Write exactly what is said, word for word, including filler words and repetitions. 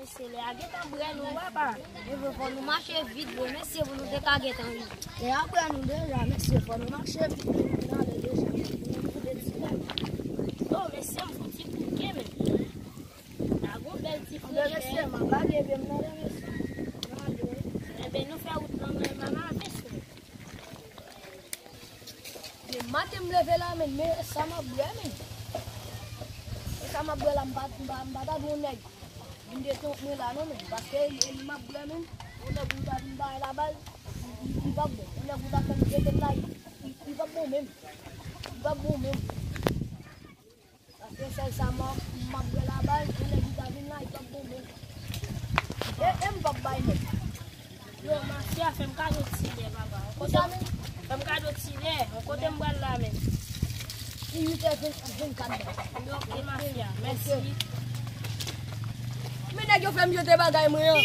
Se lè a gentan brè nou, papa. Evo, fò nou mache vit, vre, mesye, pou nou te ka gentan rive. Lè a brè nou deja, mesye, fò nou mache vit, pou nou ale deja. Nou koute ti lè. Oh, mesye, m fouti bouke, men. La gon bèl ti flechè. Mesye, m ap lage pye m nan, mesye. Enben, nou fè wout nan men mama, mesye. Depi maten m leve la, men, men sa m ap bwè, men. Men sa m ap bwè la, m pa, m pa, m pa ta di yon nèg vin detwon mwen la, non, men. Paske li, li m ap bwè, men. Yon nèg ou ta vin bay la bal, li, li, li p ap bon. Yon nèg ou ta fè m jete l la, li, li, li p ap bon, menm. Li p ap bon, menm. Paske sèl sa m ap, m ap bwè la bal, yon nèg ou ta vin la, li p ap bon, menm. E, e m p ap bay, non. Yo, mafya, fè m kado ti lè, papa. Kote m, fè m kado ti lè. Kote m pral la, menm? Li uit è vennkat la. Ok, mafya. Mèsi. Men nèg yo fè m jete bagay mwen an.